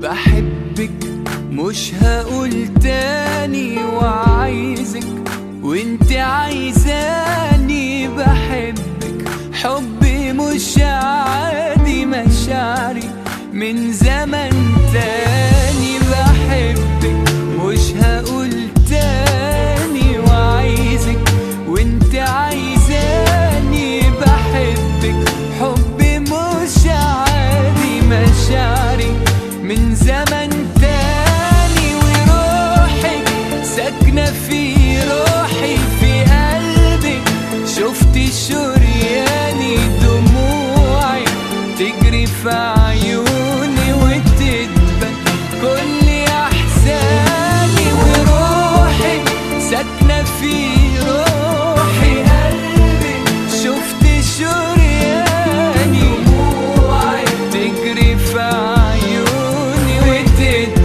بحبك مش هقول تاني، وعايزك وانت عايزاني. بحبك حبي مش عادي، مشاعري من زمن تاني. بحبك مش هقول تاني، وعايزك وانت عايزاني. بحبك حبي مش عادي، مشاعري من زمن تاني. وروحك ساكنة في روحي في قلبي، شفت شرياني دموعي تجري في عيوني وتدبل كل أحزاني. وروحي ساكنة في روحي قلبي، شفت شرياني دموعي تجري في عيوني وتدبل